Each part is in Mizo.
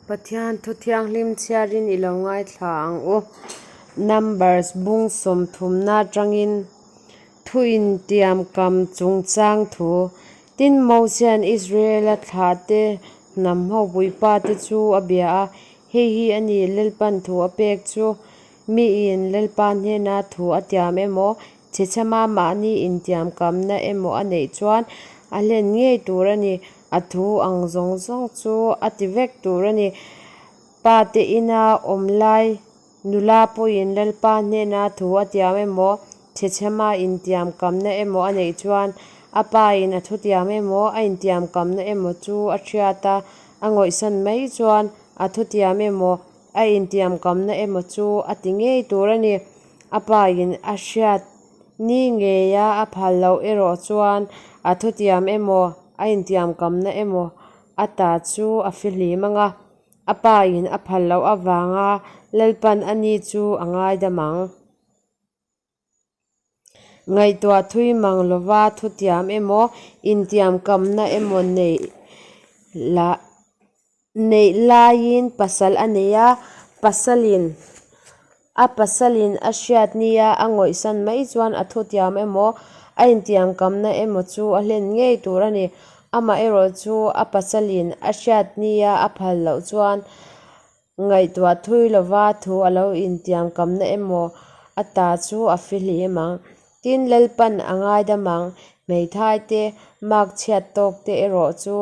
Pathian thu thianghlim chhiarin i lo ngaithla ang u. Numbers bung sawmthumna atangin thu intiamkam chungchang thu. Tin, Mosia'n Israela thlahte hnam ho puipate chu a bia a, Hei hi a ni, Lalpan thu a pek chu, miin Lalpa hnena thu a tiam emaw, chhechhama mahni intiamkamna emaw a neih chuan a hlen ngei tur a ni. A thu ang zawng zawng chu a ti vek tur a ni. Pa te ina awm lai nula pawhin Lalpa hnena thu a tiam emaw, chhechhama intiamkamna emaw a neih chuan a pain a thutiam emaw, a intiamkamna emaw chu a hriat a, a ngawihsan mai chuan a thutiam emaw, a intiamkamna emaw chu a ti ngei tur a ni. A pain a hriat ni ngeia a phal loh erawh chuan a thutiam emaw, a intiamkamna emaw a ta chu a fihlim ang a, a pain a phal loh avanga Lalpan a ni chu a ngaidam ang. Ngaihtuah thui mang lova thutiam emaw, intiamkamna emaw neih lah. Neih laiin pasal a nei a, pasalin a pasalin a hriat nia a ngawihsan mai chuan a thutiam emaw, a intiamkamna emaw chu a hlen ngei tur a ni. Amaherawhchu a pasalin a hriat nia a phal loh chuan ngaihtuah thui lova thu a lo intiamkamna emaw a ta chu a fihlim ang. Tin, Lalpan a ngaidam ang. Hmeithai te, mark chhiat tawk te erawh chu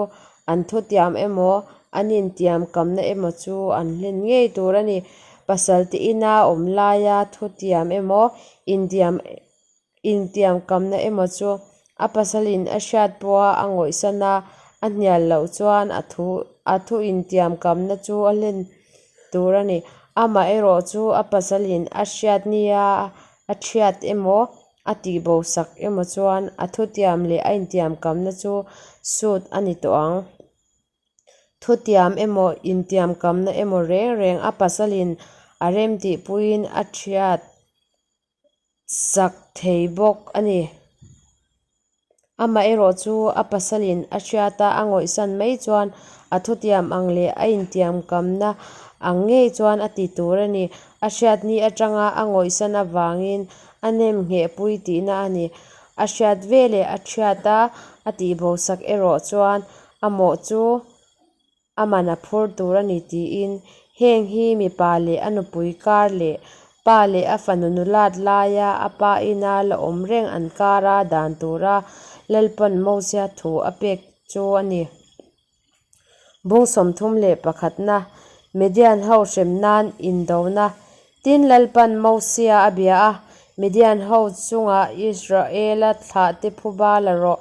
an thutiam emaw, an intiamkamna emaw chu an hlen ngei tur a ni. Pasal te ina awm laia thutiam emaw, intiam intiamkamna emaw chu a pasalin a hriat pawha a ngawihsan a, a hnial loh chuan a thu a thu intiamkamna chu a hlen tur a ni. Amaherawhchu a pasalin a hriat nia a thiat emaw, a tihbo sak emaw chuan a thutiam leh a intiamkamna chu sut a ni tawh ang. Thutiam emaw, intiamkamna emaw reng reng a pasalin a remtihpuiin a thiat sak thei bawk a ni. Amaherawh chu a pasalin a hriata a ngawihsan mai chuan a thutiam ang leh a intiamkamna ang ngei chuan a ti tur a ni. A hriat ni atanga a ngawihsan avangin a nem nghehpui tihna a ni. A hriat veleh a thiata a tihbosak erawh chuan a mawh chu A man a phur tur a ni tiin heng hi mipa leh a nupui kar leh pa leh a fanu nulat laia a pa ina la awm reng an kara dan tura Lalpawn Mosia thu a pek chu a ni. Bung 31na Midian ho hrem nan indona Tin Lalpan Mosia a bia a, Midian ho chungah Israela thlahte phuba la rawh,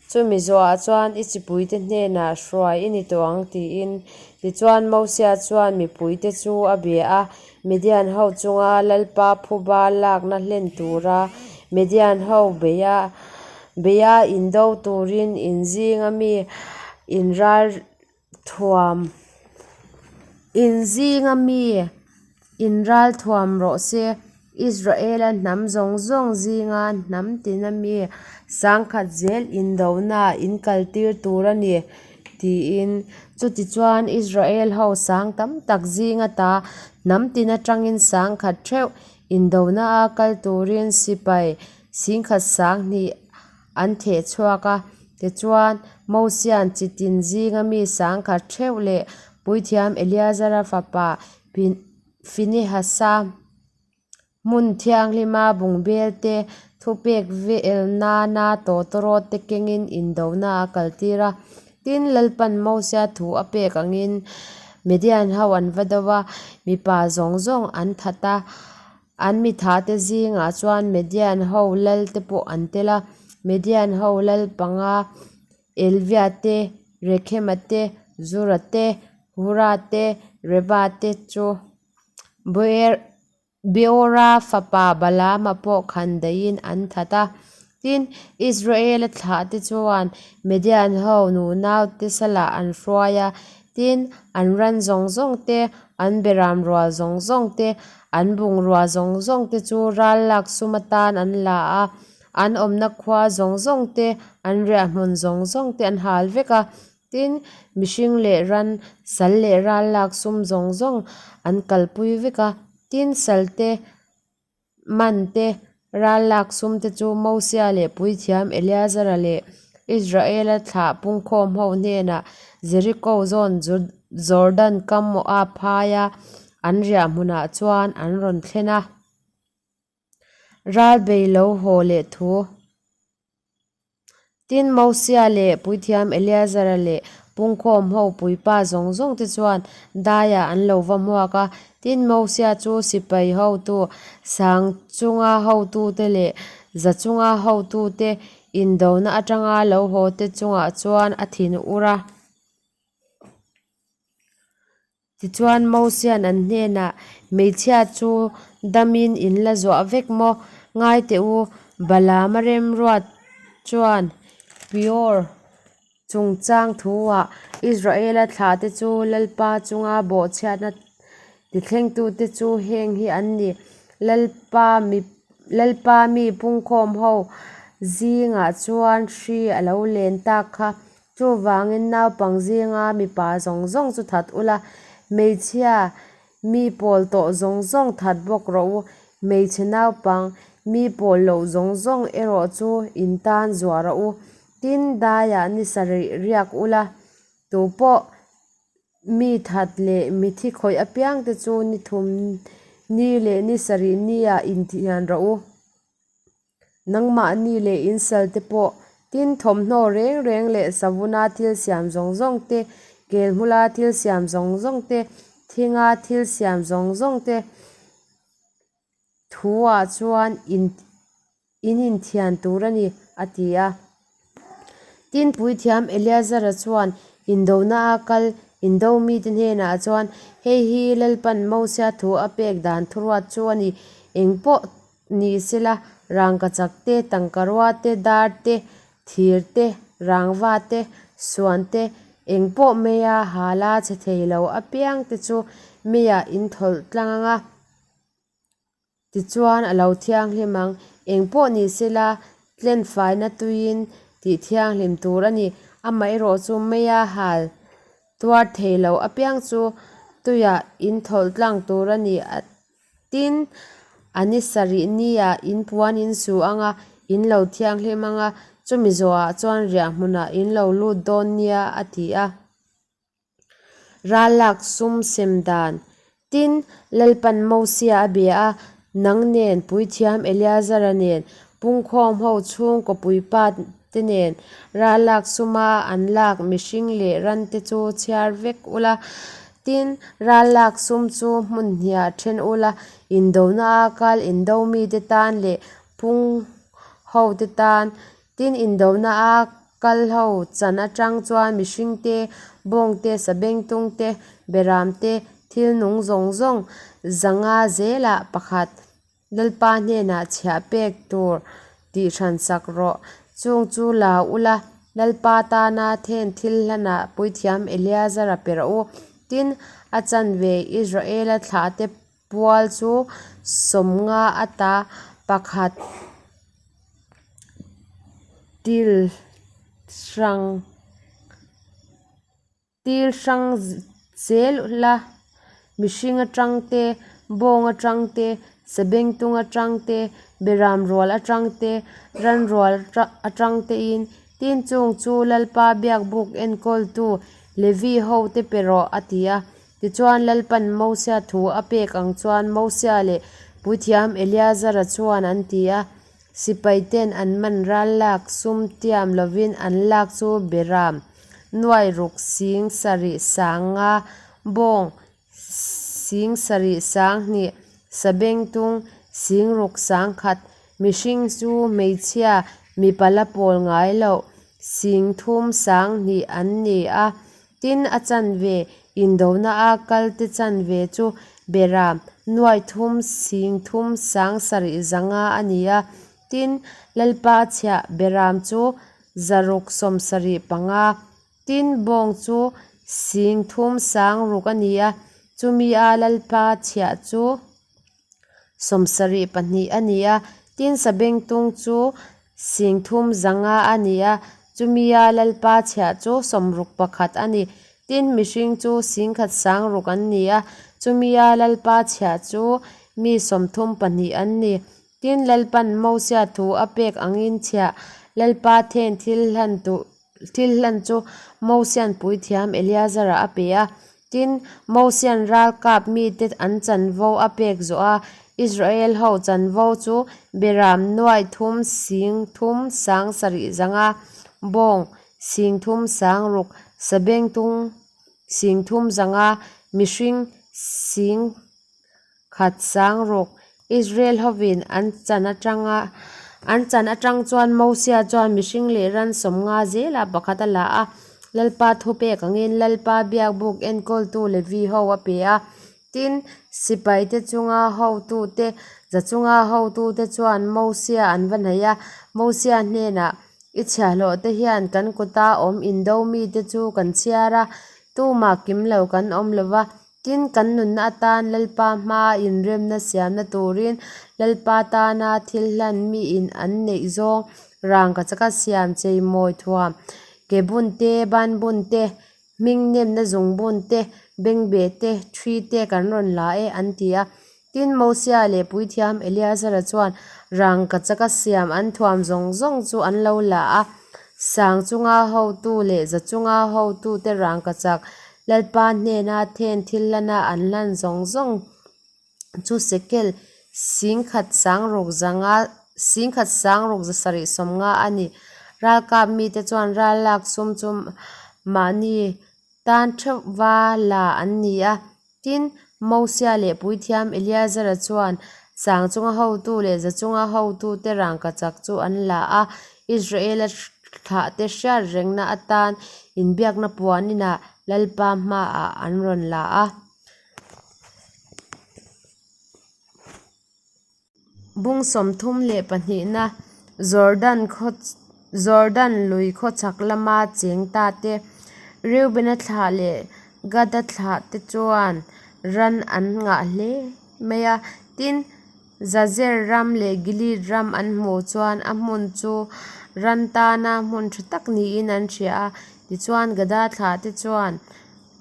Chumi zawhah chuan i chipuite hnenah hruai i ni tawh ang tiin. Tichuan Mosia chuan mipuite chu a bia a, Midian ho chunga Lalpa phuba lakna hlen tura Midian ho beia beia indo turin in zinga mi inral thuam in zinga mi inral thuam rawh se. Israela hnam zawng zawng zinga hnam tina mi sangkhat zel indona in kaltir tur a ni, tiin. Chutichuan Israel ho sang tam tak zinga ta hnam tin atangin sangkhat theuh indona a kal turin sipai singkhat sanghnih an theh chhuak a. Tichuan, Mosia'n chi tin zinga mi sangkhat theuh leh puithiam Eleazara fapa Finehasa hmun thianghlima bungbel te thupek vel nana tawtawrawt te kengin indona a kaltir a. Tin, Lalpan Mosia thu a pek angin Midian ho an va do a, mipa zawng zawng an that a. An mithate zingah chuan Midian ho lal te pawh an tel a, Midian ho lal panga Elvia te, Rekhema te, Zura te, Hura te, Reba te chu Beora fapa Balaama pawh khan daihin an that a. Tin, Israela thlahte chuan Midian ho nunaute salah an hruai a, tin, an ran zawng zawng te, an beram rual zawng zawng te, an bungrua zawng zawng te chu ral lak sum atan an la a, an awmna khua zawng zawng te, an riahhmun zawng zawng te an hal vek a. Tin, mihring leh ran, sal leh ral lak sum zawng zawng an kalpui vek a. Tin, salte man te, ral lak sum te chu Mosia leh puithiam Eleazara leh Israela thlah pungkhawmho hnenah Jeriko zawn Jordan kam Moab phaia an riah hmunah chuan an rawn thlen a. Ral bei lo haw leh thu. Tin, Mosia leh puithiam Eleazara leh pungkhawm ho puipa zawng zawng te chuan daiah an lo va hmuak a. Tin, Mosia chu sipai hotu, sang chunga hotute leh za chunga hotute indona atanga lo haw te chungah chuan a thin ur a. Tichuan Mosia'n an hnenah, Hmeichhia chu damin in la zuah vek maw? Ngai teh u, Balaama remruat chuan Peor chungchang thuah Israela thlahte chu Lalpa chunga bawhchhiatna tithlengtute chu heng hi an ni, Lalpa mi pungkhawm ho zingah chuan hri a lo len tak kha. Chuvangin naupang zinga mipa zawng zawng chu that ula, hmeichhia mi pawl tawh zawng zawng that bawk rawh u. Hmeichhe naupang mi pawl loh zawng zawng erawh chu in tan zuah rawh u. Tin, daiah ni sarih riak ula, tupawh mi that leh mithi khawih apiangte chu ni thum ni leh ni sarih niah inthian rawh u. Nangmahni leh in salte pawh, tin thawmhnaw reng reng leh savuna thil siam zawng zawng te, kelhmula thil siam zawng zawng te, thinga thil siam zawng zawng te thuah chuan in in inthian tur a ni, a ti a. Tin, puithiam Eleazara chuan indona a kal indo mite hnenah chuan, Hei hi Lalpan Mosia thu a pek dan thuruat chu a ni, engpawh Ni sela, rangkachak te, tangkarua te, dar te, thir te, rangva te, suan te, eng pawh meia hala chhe thei lo apiang te chu meiah in thawlh tlang ang a, tichuan a lo thianghlim ang. Eng pawh ni sela, tlenfaina tuiin tih thianghlim tur a ni. Amaherawh chu meia hal tuar thei lo apiang chu tuiah in thawlh tlang tur a ni. Tin, a ni sarih nia in puan in su ang a, in lo thianghlim ang a, chumi zawhah chuan riah hmunah in lo lut dawn nia, a ti a. Rallak sum sem dan. Tin, Lalpan Mosia a bia a, Nang nen, puithiam Eleazara nen, pungkhawm ho chhungkaw puipa te nen rallak suma an lak mihring leh rante chu chhiar vek ula, Tin, rallak sum chu hmun hniah then ula, indona a kal indo mite tan leh phung ho te tan. Tin, indona a kal ho chan atang chuan mihring te, bawng te, sabengtung te, beram te, thil nung zawng zawng zanga zelah pakhat Lalpa hnenah chhiah pek tur tih hran sak rawh. Chung chu la ula, Lalpa tana then thil hlanah puithiam Eleazara pe rawh u. Tin, a chanve Israela thlahte pual chu 50 ata pakhat til hrang. Til hrang zel la, mihring atang te, bawng atang te, sabengtung atang te, beram rual atang te, ran rual atang tein tin chung chu Lalpa biakbuk enkawltu Levi ho te pe rawh a ti a. Tichuan Lalpan Mosia thu a pek ang chuan Mosia leh puithiam Eleazara chuan an ti a. Sipaiten an man ral lak sum tiam lovin an lak chu beram nuai ruk sing sarih sang nga, bawng sing sarih sang hnih, sabengtung sing ruk sang khat, mihring chu hmeichhia mipa la pawl ngai loh sing thum sang hnih an ni a. Tin, a chanve indona a kalte chanve chu beram nuai thum sing thum sang sarih zanga a ni a. Tin, Lalpa chhiah beram chu zaruk 75. Tin, bawng chu sing thum sang ruk a ni a, chumi a Lalpa chhiah chu 72 a ni a. Tin, sabengtung chu sing thum zanga a ni a. Chumia Lalpa chhiah chu 61 a ni. Tin, mihring chu 10,000 60 an ni a, chumia Lalpa chhiah chu mi 32 an ni. Tin, Lalpan Mosia thu a pek angin chhiah Lalpa then thil hlan Thil hlan chu Mosian puithiam Eleazara a pe a. Tin, Mosian ralkap mite an chanvo a pek zawh a, Israel ho chanvo chu Beram nuai thum 30 700, bawng 30 6,000, sabengtung 300, mihring 10,000 60, Israel hovin an chan atanga an chan atang chuan Mosia chuan mihring leh ran 50 zelah pakhat a la a, Lalpa thupek angin Lalpa biakbuk enkawltu Levi ho a pe a. Tin, sipaite chunga hotute, za chunga hotute chuan Mosia an va hnaih a, Mosia hnenah, I chhiahhlawhte hian kan kuta awm indo mite chu kan chhiar a, tumah kim lo kan awm lo va, Tin, kan nunna atan Lalpa hmaa inremna siamna turin Lalpa tana thil hlan miin an neih zawng rangkachaka siam cheimawi thuam, ke bun te, ban bun te, hming nemna zung bun te, bengbeh te, ṭhi te kan rawn la e, an ti a. Tin, Mosia leh puithiam Eleazara chuan rangkachaka siam an thuam zawng zawng chu an lo la a, sang chunga hotu leh za chunga hotute rangkachak Lalpa hnena then thil lana an hlan zawng zawng chu sekel 10,600 10,670 a ni. Ralkap mite chuan rallak sum chu mahni tan theuhva la an ni a. Tin, Mosia leh puithiam Eleazara chuan sang chunga hotu leh za chunga hotute rangkachak chu an la a, Israela thlahte hriat rengna atan inbiakna puan inah Lalpa hmaah an rawn la a. Bung 32na, Jordan khaw Jordan lui khawchhak lama cheng ta te, Reubena thlah leh Gada thlah te chuan ran an ngah hle mai a. Tin, Jazer ram leh Gilead ram an hmuh chuan a hmun chu ran tana hmun tha tak niin an hria a. Tichuan Gada thlah te chuan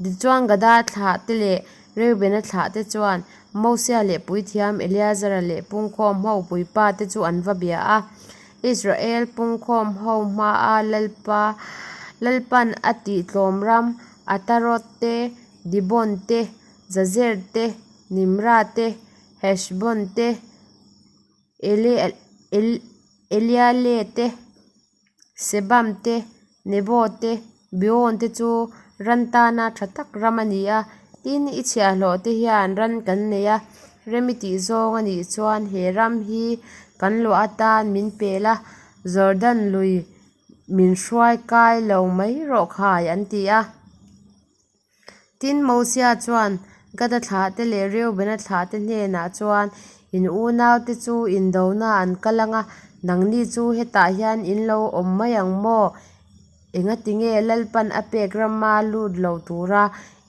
Tichuan Gada thlahte leh Reubena thlahte chuan Mosia leh puithiam Eleazara leh pungkhawm ho puipate chu an va bia a. Israel pungkhawm ho hmaa Lalpa Lalpan a tihtlawm ram Ataroth te, Dibon te, Jazer te, Nimra te, Heshbon te, Eleale te, Sebam te, Nebo te, Beon te chu ran tana tha tak ram a ni a, tin i chhiahhlawh te hian ran kan nei a, rem i tih zawng a nih chuan he ram hi kan luah atan min pel a, Jordan lui min hruai kai lo mai rawh khai an ti a. Tin, Mosia chuan Gada thlahte leh Reubena thlahte hnenah chuan, In unaute chu indona an kal ang a, nangni chu hetah hian in lo awm mai ang maw? Engatinge Lalpan a pek rama lut lo tura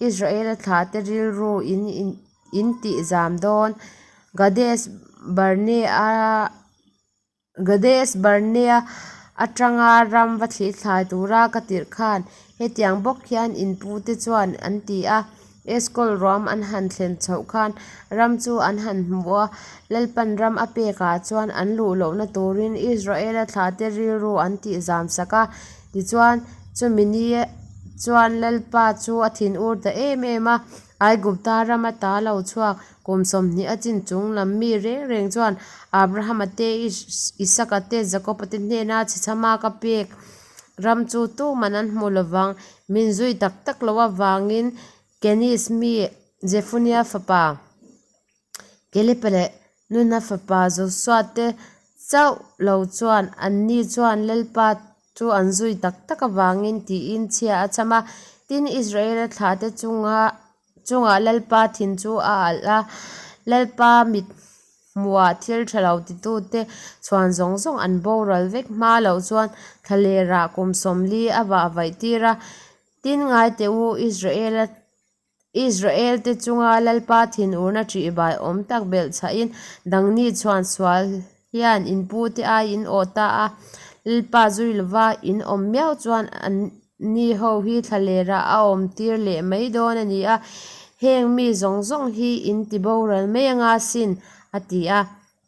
Israela thlahte rilru in in tihzam dawn? Gades Barnea Gades Barnea atanga ram va thlithlai tura ka tirh khan hetiang bawk hian in pute chuan an ti a, Eskol ruam an han thlen chhoh khan ram chu an han hmu a, Lalpan ram a pekah chuan an luh lohna turin Israela thlahte rilru an tihzam sak a. Tichuan, chumi ni chuan Lalpa chu a thinur ta em em a, Aigupta rama ta lo chhuak Kum 20 a chin chung lam mi reng reng chuan Abrahama te, Isaka te, Jakoba te hnena chhechhama ka pek ram chu tuman an hmu lovang. Min zui tak tak lo avangin Kenis mi Jefunia fapa Kelepa leh Nuna fapa Josua te chauh lo chuan anni chuan Lalpa chu an zui tak tak avangin tiin chhia a cham a. Tin, Israela thlahte chunga Chungah Lalpa thin chu a alh a, Lalpa mit hmuhah thil tha lo titute chhuan zawng zawng an boral vek hma loh chuan thlalerah kum 40 a vah vaih tir a. Tin ngai teh u, Israela Israelte chunga Lalpa thinurna ṭihbai awm tak belhchhahin dangni chhuan sual hian in pute ai in awh ta a. Lalpa zui lova in awm miau chuan anni ho hi thlalerah a awmtir leh mai dawn a ni a, heng mi zawng zawng hi in ti boral mai anga sin, a ti a.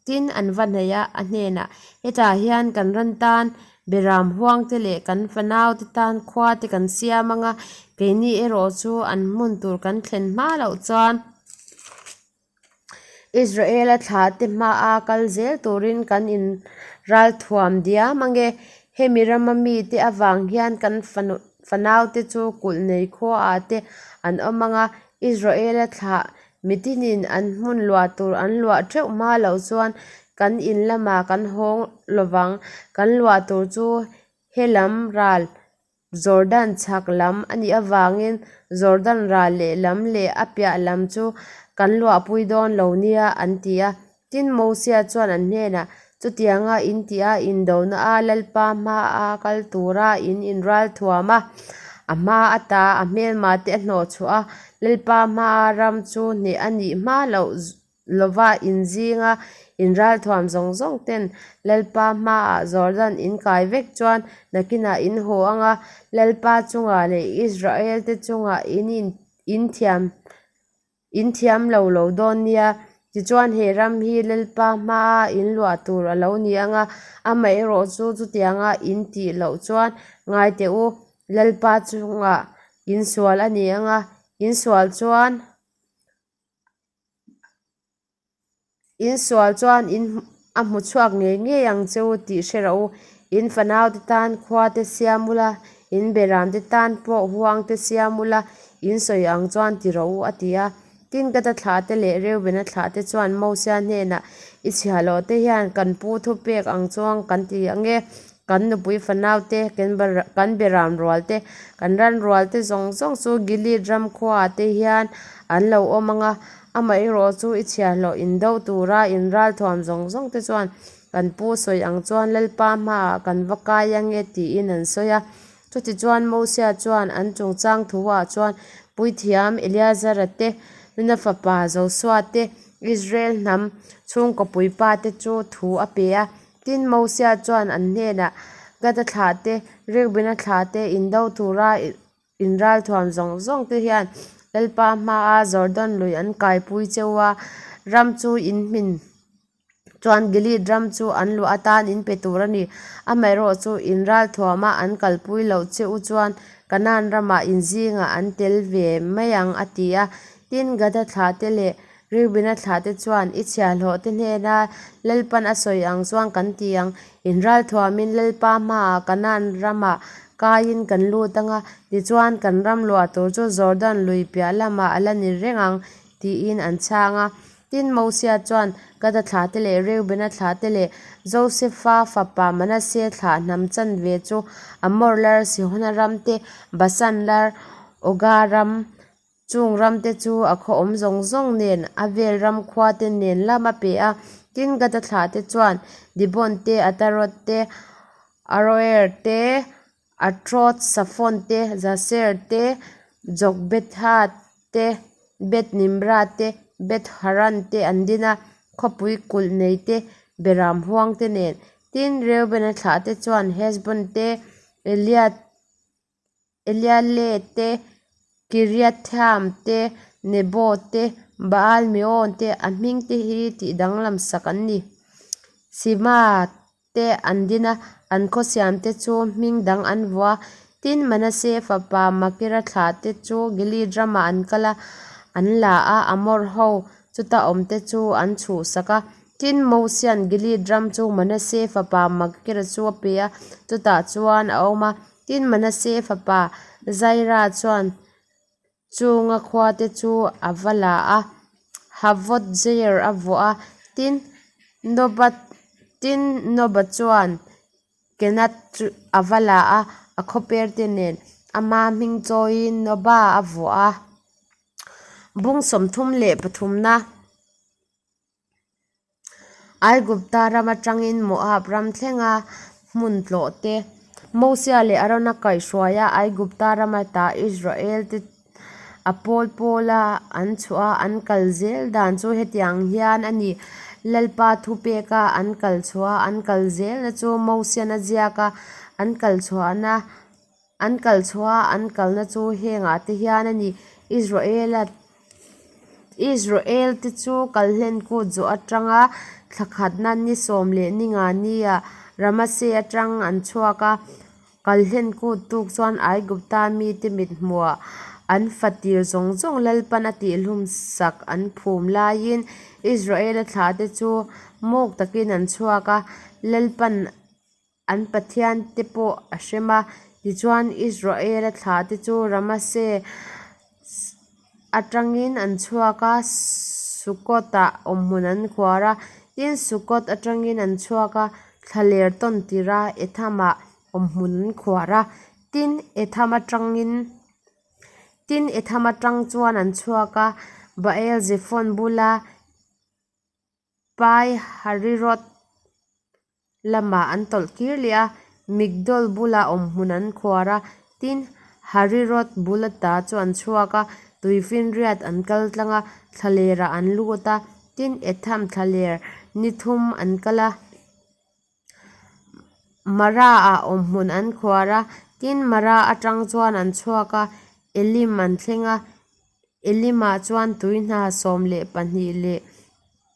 Tin, an va hnaih a, a hnenah, Hetah hian kan ran tan beram huang te leh kan fanau te tan khua te kan siam ang a, keini erawh chu an hmun tur kan thlen hma loh chuan Israela thlah te hmaa kal zel turin kan inralthuam diam ang e. Hemi rama mite avang hian kan fanaute chu kulh nei khuaah te an awm ang a, Israela thlah mitinin an hmun luah tur an luah theuh hma loh chuan kan in lamah kan hawng lovang. Kan luah tur chu he lam ral Jordan chhak lam a nih avangin Jordan ral leh lam leh a piah lam chu kan luahpui dawn lo nia, an ti a. Tin, Mosia chuan an hnenah, Chutianga in tih a, indona a Lalpa hmaa kal tura in inralthuam a, a hma ata a hmelmate a hnawhchhuah a, Lalpa hmaa ram chu hneh a nih hma loh lova in zinga inralthuam zawng zawng ten Lalpa hmaah Jordan in kai vek chuan nakinah in haw ang a, Lalpa chungah leh Israel-te chungah in inthiam In thiam lo lo dawn nia. Tichuan he ram hi Lalpa hmaa in luah tur a lo ni ang a, amaherawh chu chutianga in tih loh chuan ngai teh u, Lalpa chungah in sual a ni ang a, in sual chuan In sual chuan in a hmu chhuak ngei ngei ang che u tih hre rawh u. In fanaute tan khua te siam ula, in beramte tan pawh huang te siam ula, in sawi ang chuan ti rawh u, a ti a. Tin, Gada thlahte leh Reubena thlahte chuan Mosia hnenah, I chhiahhlawh te hian kan pu thupek ang chuan kan ti ang e, kan nupui fanaute, kan beram rual te, kan ran rual te zawng zawng chu Gilead ram khuaah te hian an lo awm ang a, Amaherawh chu i chhiahhlawh indo tura in ralthuam zawng zawng te chuan kan pu sawi ang chuan Lalpa hmaah kan va kai ang e tiin an sawi a. Chutichuan Mosia chuan an chungchang thuah chuan Puithiam Eleazara te, Nuna fapa Josua te, Israel hnam chhungkaw puipa te chu thu a pe a. Tin, Mosia chuan an hnenah, Gada thlah te, Reubena thlah te indo tura Inralthuam zawng zawng te hian Lalpa hmaa Jordan lui an kaipui cheu a, ram chu in hmin chuan Gilead ram chu an luah atan in pe tur a ni. Amaherawh chu inralthuama an kalpui loh che u chuan Kanaan ramah in zingah an tel ve mai ang a ti a. Tin, Gada thlahte leh Reubena thlahte chuan, I chhiahhlawhte hnena Lalpan a sawi ang chuan kan ti ang. Inralthuamin Lalpa hmaah Kanaan ramah kaiin kan lut ang a, tichuan kan ram luah tur chu Jordan lui piah lamah a la ni reng ang, tiin an chhang a. Tin, Mosia chuan Gada thlahte leh Reubena thlahte leh Josefa fapa Manase thlah hnam chanve chu Amor lar Sihona ram te, Basan lar Oga ram Chung ramte chu a khaw awm zawng zawng nen, a vel ram khua te nen lam a pe a. Tin, Gada thlah te chuan Dibon te, Ataroth te, Aroer te, Atroth Safon te, Jaser te, Jogbetha te, Beth Nimra te, Beth Haran te an din a, khawpui kulh nei te, beram huang te nen. Tin, Reubena thlah te chuan Heshbon te, Eliat Eliale te, Kiriathaim te, Nebo te, Baal-meon te, a hming te hi tih danglam sak an ni. Sima te an din a, an khaw siam te chu hming dang an vuah a. Tin, Manase fapa Makira thlah te chu Gilead ramah an kal a, an la a, Amor ho chuta awm te chu an chhuhsak a. Tin, Mosia'n Gilead ram chu Manase fapa Makira chu a pe a, chutah chuan a awm a. Tin, Manase fapa Zaira chuan chunga khuate chu a va la a, Havot-Jair a vuah a. Tin, Noba tin, Noba chuan Kenath chu a va la a, a khawperte nen ama hming chawiin Noba a vuah a. Bung 33na. Aigupta ram atangin Moab ram thlenga hmun tlawh te, Mosia leh Arona kaihhruaia Aigupta ram ata Israel te A pawl pawla an chhuah a, an kal zel dan chu hetiang hian a ni. Lalpa thupeka an kal chhuah a, an kal zelna chu Mosian a ziak a, an kal chhuahna an kal chhuah a, an kalna chu hengah te hian a ni. Israela Israelte chu Kalhlen kut zawh atanga thla khatna ni 15 niah Ramase atang an chhuak a. Kalhlen kut tuk chuan Aigupta mite mithmuhah an fatir zawng zawng Lalpan a tihhlumsak an phum laiin Israela thlahte chu mawk takin an chhuak a, Lalpan an pathiante pawh a hrem a. Tichuan Israela thlahte chu Ramase atangin an chhuak a, Sukkot-ah awmhmun an khuar a. Tin, Sukkot atangin an chhuak a, thlaler tawn tirh a, Etham-ah awmhmun an khuar a. Tin, Etham atangin Tin, Etham atang chuan an chhuak a, Baal-zephon bula Pai Hariroth lamah an tawlh kir leh a, Migdol bulah awmhmun an khuar a. Tin, Hariroth bul ata chu an chhuak a, tuifinriat an kal tlang a, thlalerah an lut a. Tin, Etham thlaler ni thum an kal a. Mara-ah awmhmun an khuar a, tin Mara atang chuan an chhuak a, Elim an thleng a. Elimah chuan tui hna 12 leh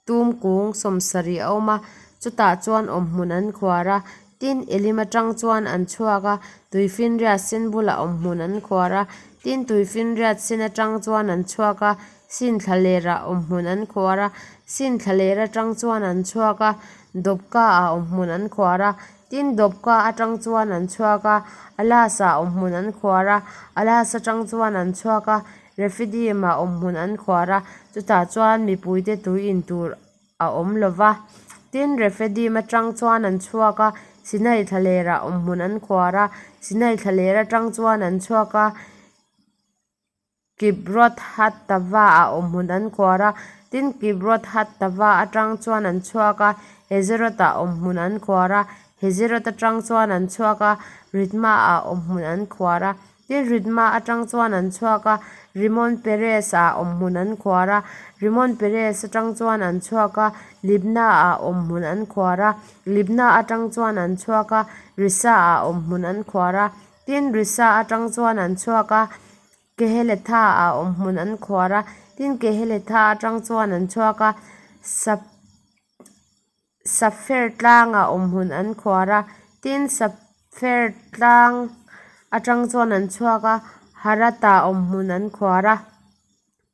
tum kung 70 a awm a, chutah chuan awmhmun an khuar a. Tin, Elim atang chuan an chhuak a, tuifinriat sen bulah awmhmun an khuar a. Tin, tuifinriat sen atang chuan an chhuak a, Sin thlalerah awmhmun an khuar a, Sin thlaler atang chuan an chhuak a, Dawpka-ah awmhmun an khuar a, tin Dawpka atang chuan an chhuak a, Alas-ah awmhmun an khuar a, Alas atang chuan an chhuak a, Refidim-ah awmhmun an khuar a, chutah chuan mipuite tui in tur a awm lo va. Tin, Refidim atang chuan an chhuak a, Sinai thlalerah awmhmun an khuar a, Sinai thlaler atang chuan an chhuak a, Kibroth Hattava-ah awmhmun an khuar a, tin Kibroth Hattava atang chuan an chhuak a, Hezeroth-ah awmhmun an khuar a, Hezeroth atang chuan an chhuak a, Ritmah-ah awmhmun an khuar a, tin Ritmah atang chuan an chhuak a, Rimon Perez-ah awmhmun an khuar a, Rimon Perez atang chuan an chhuak a, Libna-ah awmhmun an khuar a, Libna atang chuan an chhuak a, Risa-ah awmhmun an khuar a, tin Risa atang chuan an chhuak a, Keheletha ah awmhmun an khuar a, tin Keheletha atang chuan an chhuak a, Sapher tlangah awmhmun an khuar a, tin Sapher tlang atang chuan an chhuak a, Harat-ah awmhmun an khuar a.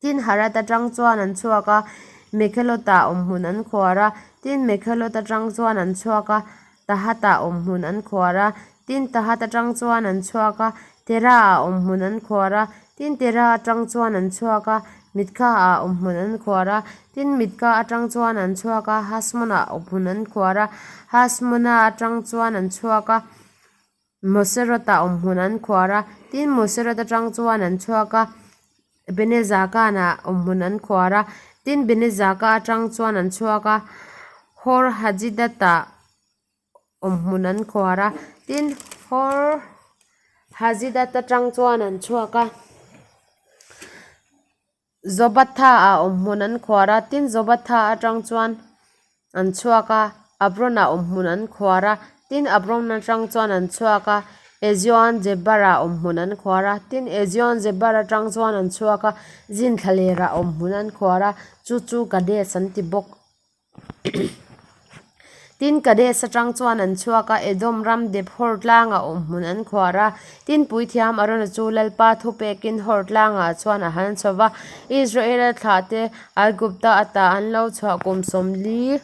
Tin, Harat atang chuan an chhuak a, Mekhelotah awmhmun an khuar a. Tin, Mekhelot atang chuan an chhuak a, Tahatah awmhmun an khuar a. Tin, Tahat atang chuan an chhuak a, Terah-ah awmhmun an khuar a. Tin, Terah atang chuan an chhuak a, Mitka-ah awmhmun an khuar a. Tin, Mitka atang chuan an chhuak a, Hasmon-ah awmhmun an khuar a. Hasmona atang chuan an chhuak a. Moserot-ah awmhmun an khuar a, tin Moserot atang chuan an chhuak a, Benezakana awmhmun an khuar a, tin Benezaka atang chuan an chhuak a, Hor Hajidat-ah awmhmun an khuar a, tin Hor Hajidat atang chuan an chhuak a. Zobatha-ah awmhmun an khuar a, tin Zobatha atang chuan an chhuak a, Abron-ah awmhmun an khuar a, tin Abron atang chuan an chhuak a, Ezion Jebar-ah awmhmun an khuar a, tin Ezion Jebar atang chuan an chhuak a, Zin thlalerah awmhmun an khuar a, chu chu Kades an ti bawk. Tin, Kadesh atang chuan an chhuak a, Edom ram dep Hor tlangah awmhmun an khuar a. Tin, puithiam Arona chu Lalpa thupekin Hor tlangah chuan a han chho va. Israela thlahte Aigupta ata an lo chhuah kum 40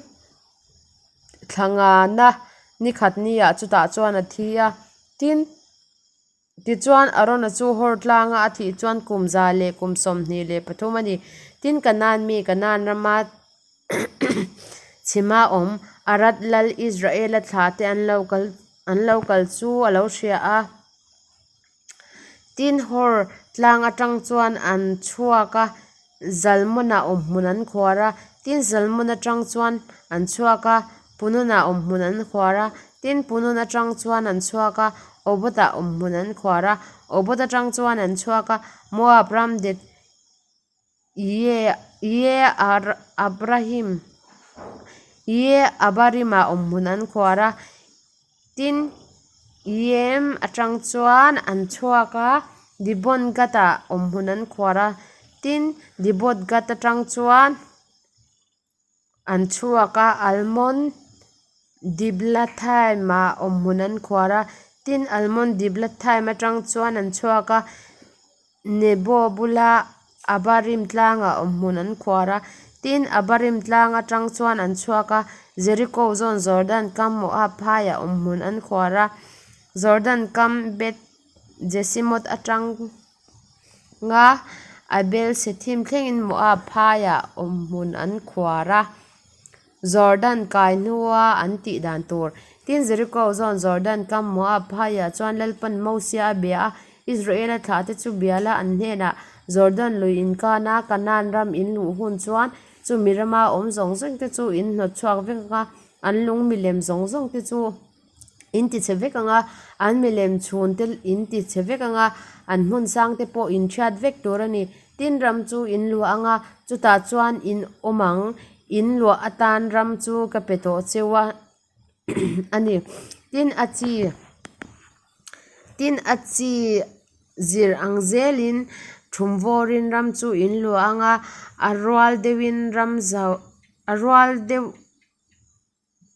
thla ngana ni khat niah chutah chuan a thi a. Tin, Tichuan, Arona chu Hor tlanga a thih chuan kum 123 a ni. Tin, Kanaan mi Kanaan rama chhima awm Arad lal Israela thlahte an lo kal an lo kal chu a lo hria a. Tin, Hor tlang atang chuan an chhuak a, Zalmona awmhmun an khuar a, tin Zalmon atang chuan an chhuak a, Punona awmhmun an khuar a, tin Punon atang chuan an chhuak a, Obot-ah awmhmun an khuar a, Obot atang chuan an chhuak a, Moab ram det. Iye-abarim Iye-abarim-ah awmhmun an khuar a. Tin, Iyem atang chuan an chhuak a, Dibon-gad-ah awmhmun an khuar a. Tin, Dibot-gad atang chuan an chhuak a, Almon Diblathaim-ah awmhmun an khuar a. Tin, Almon Diblathaim atang chuan an chhuak a, Nebo bula Abarim tlangah awmhmun an khuar a. Tin, Abarim tlang atang chuan an chhuak a, Jeriko zawn Jordan kam Moab phaiah awmhmun an khuar a. Jordan kam Beth Jesimot atanga Abel Sethim thlengin Moab phaiah awmhmun an khuar a. Jordan kai hnua an tih dan tur. Tin, Jeriko zawn Jordan kam Moab phaiah chuan Lalpan Mosia a bia a, Israela thlahte chu bia la an hnenah, Jordan lui inkana Kanaan ram in luh hun chuan chumi rama awm zawng zawng te chu in hnawt chhuak vek ang a, an lung milem zawng zawng te chu in ti chhe vek ang a, an milem chhun te in ti chhe vek ang a, an hmun sang te pawh in thiat vek tur a ni. Tin ram chu in luah ang a, chutah chuan in awm ang, in luah atan ram chu ka pe tawh cheu a a ni. Tin a chi tin a chi zir ang zelin thumvawrin ram chu in luah ang a, a rual deuhin ram zau a rual deuh.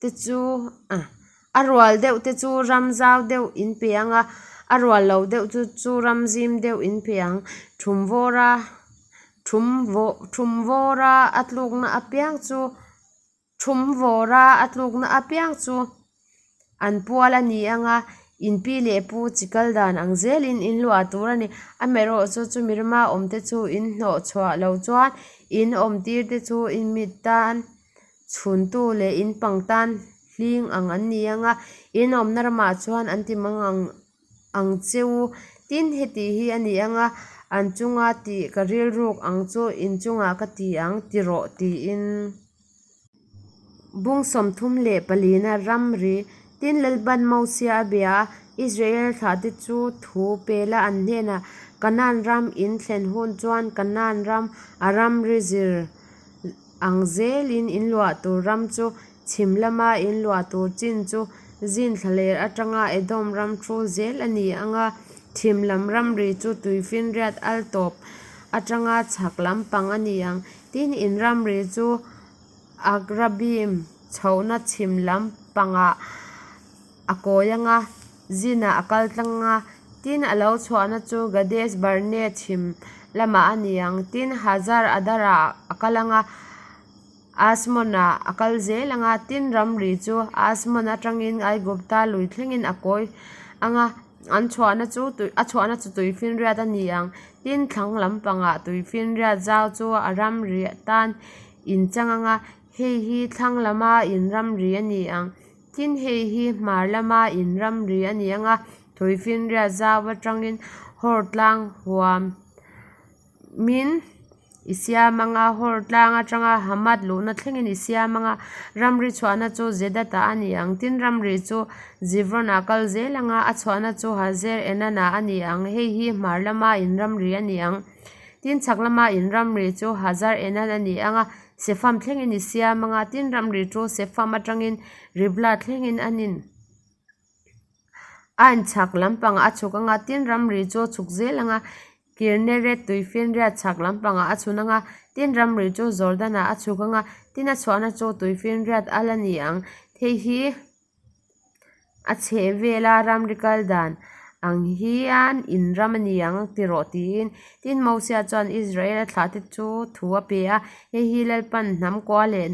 te chu a rual deuh te chu ram zau deuh in pe ang a a rual lo deuh chu chu ram zim deuh in pe ang thum vawr a thum vawh thum vawr a a tlukna apiang chu thum vawr a a tlukna apiang chu an pual a ni ang a in pi leh pu chi kal dan ang zelin in luah tur a ni amaherawhchu chumi rama awm te chu in hnawh chhuah loh chuan in awm tir te chu in mit tan. Chhuntu leh in pang tan hling ang an ni ang a, in awmna ramah chuan an ti mang ang ang che u. Tin, heti hi a ni ang a, an chunga tih ka rilruk ang chu in chungah ka ti ang, ti rawh tiin. Bung 34na ramri Tin, Lalpan Mosia a bia a, Israel thlahte chu thu pela an hnenah, Kanaan ram in thlen hun chuan Kanaan ram a ramri zir Ang zelin in luah tur ram chu chhim lama in luah tur chin chu zin thlaler atanga Edom ram hrul zel a ni ang a, chhim lam ramri chu tuifinriat al tawp atanga chhak lampang a ni ang. Tin, in ramri chu Akrabim chhohna chhim lampangah a kawi ang a, zinah a kal tlang a, tin a lo chhuahna chu Gades Barnea chhim lamah a ni ang. Tin, Hazar Adar-ah a kal ang a, Asmon-ah a kal zel ang a, tin ramri chu Asmon atangin Aigupta lui thlengin a kawi ang a, an chhuahna chu a chhuahna chu tuifinriat a ni ang. Tin, thlang lampangah tuifinriat zau chu a ramri tan inchang ang a, hei hi thlang lama in ramri a ni ang. Tin, hei hi hmar lama in ramri a ni ang a, Tuifinriat zau atangin Hor tlang huam min i siam ang a, Hor tlang atanga Hamath luhna thlengin i siam ang a, ramri chhuahna chu Zedat-ah a ni ang. Tin, ramri chu Zivron-ah kal zel ang a, a chhuahna chu Hazer Enan-ah a ni ang. Hei hi hmar lama in ramri a ni ang. Tin, chhak lama in ramri chu Hazar Enan a ni ang a, Sefam thlengin i siam ang a, tin ramri chu Sefam atangin Riblah thlengin an in a inchhak lampangah a chhuk ang a, tin ramri chu a chhuk zel ang a, Kirneret tuifinriat chhak lampangah a chhun ang a, tin ramri chu Jordan-ah a chhuk ang a, tin a chhuahna chu tuifinriat al a ni ang. Hei hi. A chheh vela ramri kal dan ang hian in ram a ni ang ti rawh tiin. Tin, Mosia chuan Israela thlahte chu thu a pe a, hei hi Lalpan hnam kua leh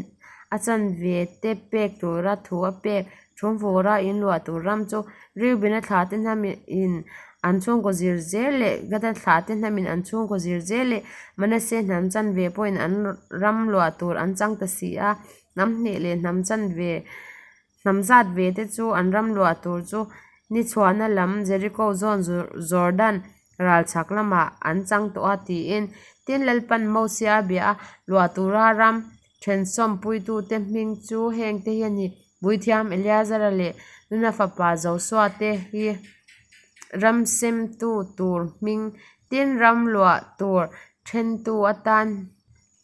a chanve te pek tura thu a pek thumvura in luah tur ram chu Reuben-a thlahte hnamin an chhungkaw zir zel leh Gada thlahte hnamin an chhungkaw zir zel leh Manase hnam chanve pawhin an ram luah tur an chang ta si a. Hnam hnih leh hnam chanve hnam zat ve te chu an ram luah tur chu ni chhuahna lam Jericho zawn Jordan ral chhak lamah an chang tawh a tiin tin Lalpan Mosia a bia a, luah tura ram thensawm puitute hming chu heng te hi a ni, Puithiam Eleazara leh Nuna fapa Josua te hi ram semtu tur hming tin ram luah tur thentu atan.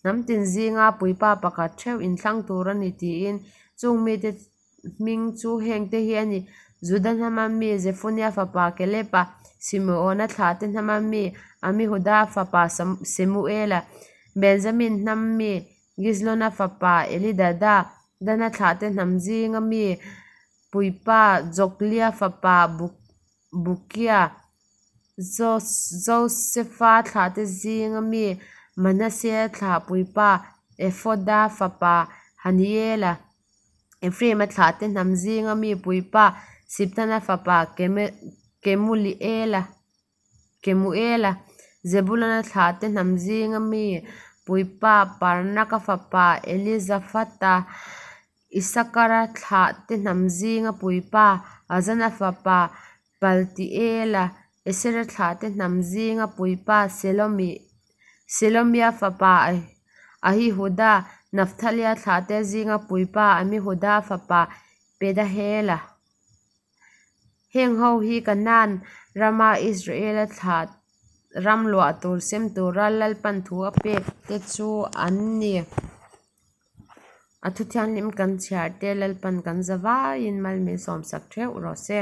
Hnam tin zinga puipa pakhat theuh inthlang tur a ni tiin chung mite hming chu hengte hi a ni, Juda hnama mi Jefunia fapa Kaleba, Simeona thlahte hnama mi Amihuda fapa Semuela, Benjamin hnam mi Gizlona fapa Elidada, Dana thlahte hnam zinga mi puipa Joglia fapa Bukia, Josefa thlahte zinga mi Manasea thlah puipa Efoda fapa Haniela, Ephraima thlahte hnam zinga mi puipa Siptana fapa Kemuela, Zebuluna thlahte hnam zinga mi puipa Parnaka fapa Elizafata, Isakara thlahte hnam zinga puipa Azana fapa Paltiela, Esera thlahte hnam zinga puipa Selomia fapa Ahihuda, Nafthalia thlahte zinga puipa Amihuda fapa Pedahela. Heng ho hi Kanaan rama Israela thlah ram luah tur sem tura Lalpan thu a pek te chu an ni. A thu thianghlim kan chhiar te Lalpan kan za vaiin mal min sawmsak theuh rawh se.